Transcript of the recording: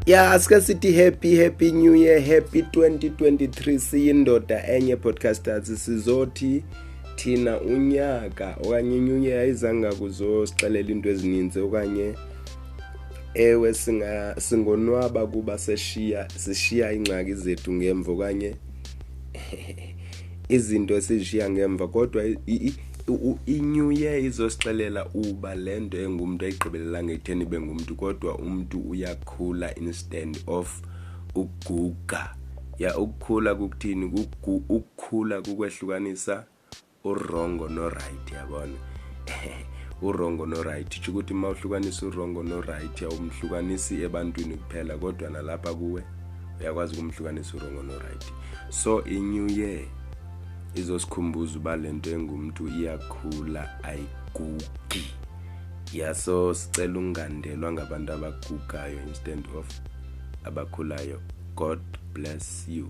Ya, asike sithi happy, happy new year, happy 2023. Siyindoda enye podcasters, sizothi thina unyaka okanye new year ayizanga kuzosixelela into ezininzi, okanye ewe singa singonwaba kuba seshiya sishiya ingxaki zethu ngemva okanye izinto esizishiya ngemva, kodwa i-new year izosixelela uba le nto engumntu ayigqibelelanga ekutheni ibe ngumntu, kodwa umntu uyakhula instead of ukuguga. Ya, ukukhula kukuthini? Ukukhula kukwehlukanisa uwrong no-right, yabona, uwrong no-right. Tsho ukuthi uma uhlukanisa uwrong no-right, awumhlukanisi ebantwini kuphela, kodwa nalapha kuwe uyakwazi ukumhlukanisa uwrong no-right. So i-new year izosikhumbuza uba lento engumntu iyakhula, ayigugi. Ya, so sicela ungandelwa ngabantu abagugayo instead of abakhulayo. God bless you.